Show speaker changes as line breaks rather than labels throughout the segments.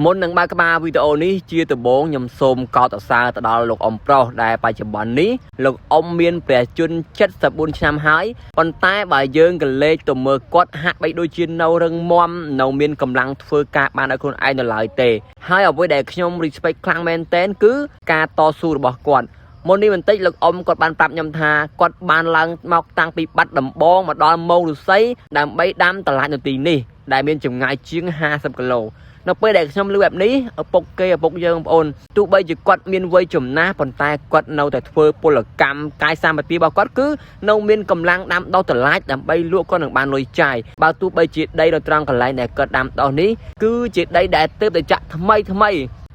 មុននឹងបើកក្បាលវីដេអូនេះជាដំបូងខ្ញុំសូមកោតសរសើរទៅដល់លោកអ៊ំប្រុសដែលបច្ចុប្បន្ននេះលោកអ៊ំមានព្រះជន្ម74ឆ្នាំហើយប៉ុន្តែបើយើងក៏លេចទៅមើលគាត់ហាក់បីដូចជានៅរឹងមាំនៅមានកម្លាំងធ្វើការបានឲ្យខ្លួនឯងនៅឡើយទេហើយអ្វីដែលខ្ញុំ respect ខ្លាំងមែនទែនគឺការតស៊ូរបស់គាត់មុននេះបន្តិចលោកអ៊ំគាត់បានប្រាប់ខ្ញុំថាគាត់បានឡើងមកតាំងពីបាត់ដំបងមកដល់មោងឫស្សីដើម្បីដាំតឡាចនៅទីនេះដែលមានចម្ងាយជាង50គីឡូនៅពេលដែលខ្ញុំឮបែបនេះឪពុកគេឪពុកយើងបងប្អូនទោះបីជាគាត់មានវ័យចំណាស់ប៉ុន្តែគាត់នៅតែធ្វើពលកម្មកាយសម្បទារបស់គាត់គឺនៅមានកម្លាំងដាំដុះតឡាចដើម្បីលក់គាត់នឹងបានលុយចាយបើទោះបីជាដីនៅត្រង់កន្លែងដែលគាត់ដាំដុះនេះគឺជាដីដែលទើបតែចាក់ថ្មីថ្មី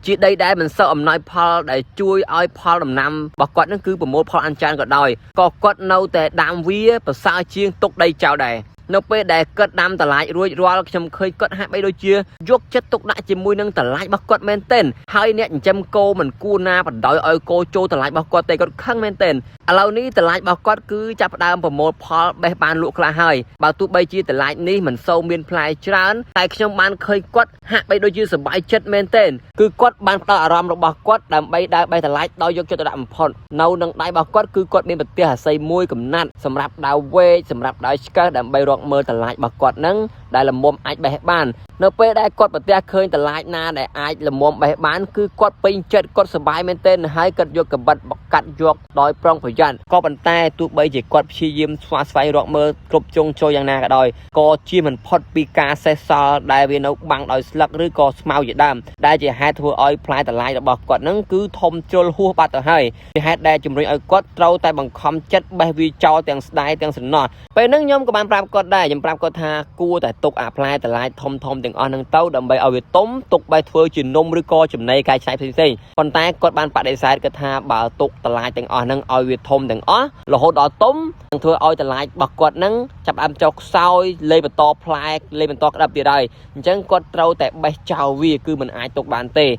ជាដីដែលមិនសូវអំណោយផលដែលជួយឲ្យផលដំណាំរបស់គាត់នឹងគឺប្រមូលផលអញ្ចាញក៏ដោយក៏គាត់នៅតែដាំវាប្រសើរជាងទុកដីចោលដែរនៅពេលដែលគាត់ដាំតឡាចរួចរាល់ខ្ញុំឃើញគាត់ហាក់បីដូចជាយកចិត្តទុកដាក់ជាមួយនឹងតឡាចរបស់គាត់មែនទែនហើយអ្នកចិញ្ចឹមគោមិនគួរណាបណ្ដោយឲ្យគោចូលតឡាចរបស់គាត់ទេគាត់ខឹងមែនទែនឥឡូវនេះតឡាចរបស់គាត់គឺចាប់ផ្ដើមប្រមូលផលបេះបានលក់ខ្លះហើយបើទោះបីជាតឡាចនេះមិនសូវមានផ្លែច្រើនតែខ្ញុំបានឃើញគាត់ហាក់បីដូចជាសប្បាយចិត្តមែនទែនគឺគាត់បានផ្ដោតអារម្មណ៍របស់គាត់ដើម្បីដើរបេះតឡាចដោយយកចិត្តទុកដាក់បំផុតនៅនឹងដៃរបស់គាត់គឺគាត់មានប្រទេសអាស័យមួយកំណាត់សម្រាប់ដើរវែកសម្រាប់ដើរឆ្កឹះដើម្បីរកមើលតឡាចរបស់គាត់នឹងដែលលមុំអាចបេះបាននៅពេលដែលគាត់ប្រទះឃើញតឡាចណាដែលអាចលមុំបេះបានគឺគាត់ពេញចិត្តគាត់សប្បាយមែនទែនហើយគាត់យកកបិតបកាត់យកដោយប្រុងប្រយ័ត្នក៏ប៉ុន្តែទោះបីជាគាត់ព្យាយាមស្វាស្វែងរកមើលគ្រប់ជ្រុងជ្រោយយ៉ាងណាក៏ដោយក៏ជាមិនផុតពីការសេះសល់ដែលវានៅបាំងដោយស្លឹកឬក៏ស្មៅជាដើមដែលជាហេតុធ្វើឲ្យផ្លែតឡាចរបស់គាត់នឹងគឺធំជ្រុលហួសបាត់ទៅហើយជាហេតុដែលជំរុញឲ្យគាត់ត្រូវតែបង្ខំចិត្តបេះវាចោលទាំងស្ដាយទាំងស្រណោះពេលហ្នឹងខ្ញុំក៏បានប្រាប់គាត់ដែរខ្ញុំប្រាប់គាត់ថាគួរតែទុកអាផ្លែតឡាចធំធំទាំងអស់ហ្នឹងទៅដើម្បីឲ្យវាទុំទុកបេះធ្វើជានំឬក៏ចំណីកែច្នៃផ្សេងៗប៉ុន្តែគាត់បានបដិសេធគាត់ថាបើទុកតឡាចទាំងអស់ហ្នឹងឲ្យវាធំទាំងអស់រហូតដល់ទុំនឹងធ្វើឲ្យតឡាចរបស់គាត់ហ្នឹងចាប់ផ្ដើមចុះខ្សោយលេងបន្តផ្លែលេងបន្តក្តាប់ទៀតហើយអញ្ចឹងគាត់ត្រូវតែបេះចោលវាគឺមិនអាចទុកបានទេឥ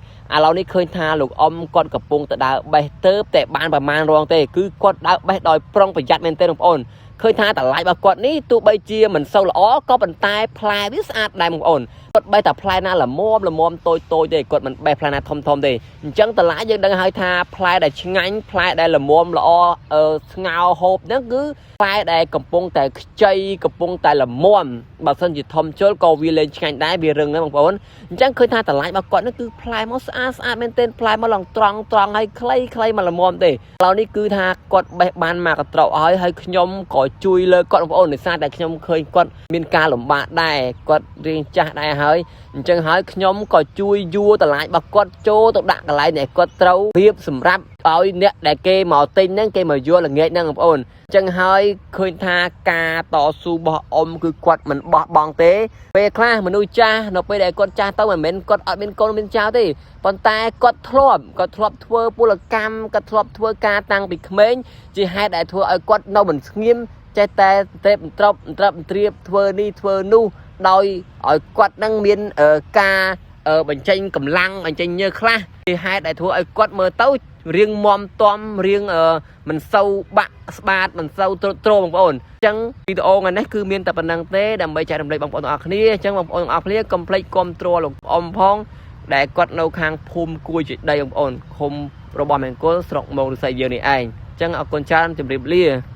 ឡូវនេះឃើញថាលោកអ៊ំគាត់កំពុងតែដើរបេះទៅតែបានប្រមាណរងទេគឺគាត់ដើរបេះដោយប្រុងប្រយ័ត្នមែនទេបងប្អូនឃើញថាតម្លៃរបស់គាត់នេះទោះបីជាមិនសូវល្អក៏ប៉ុន្តែផ្លែវាស្អាតដែរបងប្អូនគាត់បេះតែផ្លែណាល្មមល្មមតូចតូចទេគាត់មិនបេះផ្លែណាធំធំទេអញ្ចឹងតម្លៃយើងដឹងហើយថាផ្លែដែលឆ្ងាញ់ផ្លែដែលល្មមល្អអឺស្ងោហូបហ្នឹងគឺផ្លែដែលកំពុងតែខ្ចីកំពុងតែល្មមបើសិនជាធំជុលក៏វាលែងឆ្ងាញ់ដែរវារឹងដែរបងប្អូនអញ្ចឹងឃើញថាតម្លៃរបស់គាត់ហ្នឹងគឺផ្លែមកស្អាតស្អាតមែនទែនផ្លែមកឡើងត្រង់ត្រង់ហើយខ្លីខ្លីមកល្មមទេឥឡូវនេះគឺថាគាត់បេះបានមកកត្រកហើយហើយខ្ញុំក៏ជួយលើគាត់បងប្អូនដោយសារតែខ្ញុំឃើញគាត់មានការលំបាកដែរគាត់រៀងចាស់ដែរហើយអញ្ចឹងហើយខ្ញុំក៏ជួយយួរតម្លៃរបស់គាត់ចូលទៅដាក់កន្លែងដែលគាត់ត្រូវរៀបសម្រាប់ឲ្យអ្នកដែលគេមកទិញហ្នឹងគេមកយកល្ងាចហ្នឹងបងប្អូនអញ្ចឹងហើយឃើញថាការតស៊ូរបស់អ៊ំគឺគាត់មិនបោះបង់ទេពេលខ្លះមនុស្សចាស់នៅពេលដែលគាត់ចាស់ទៅមិនមែនគាត់អត់មានកូនមានចៅទេប៉ុន្តែគាត់ធ្លាប់ធ្វើពលកម្មគាត់ធ្លាប់ធ្វើការតាំងពីក្មេងជាហេតុដែលធ្វើឲ្យគាត់នៅមិនស្ងៀមចេះតែត្រេបត្រប់ត្រឹបត្រៀបធ្វើនេះធ្វើនោះដោយឲ្យគាត់នឹងមានការបញ្ចេញកម្លាំងបញ្ចេញញើសខ្លះជាហេតុដែលធ្វើឲ្យគាត់មើលទៅរៀងមមតំរៀងមិនសូវបាក់ស្បាតមិនសូវទ្រុឌទ្រោមបងប្អូនអញ្ចឹងវីដេអូថ្ងៃនេះគឺមានតែប៉ុណ្្នឹងទេដើម្បីចែករំលែកបងប្អូនទាំងអស់គ្នាអញ្ចឹងបងប្អូនទាំងអស់គ្នាកុំភ្លេចគាំទ្រលោកអ៊ំផងដែលគាត់នៅខាងភូមិគួយជាដីបងប្អូនឃុំរបស់មង្គលស្រុកមោងឫស្សីយើងនេះឯងអញ្ចឹងអរគុណច្រើនជម្រាបលា។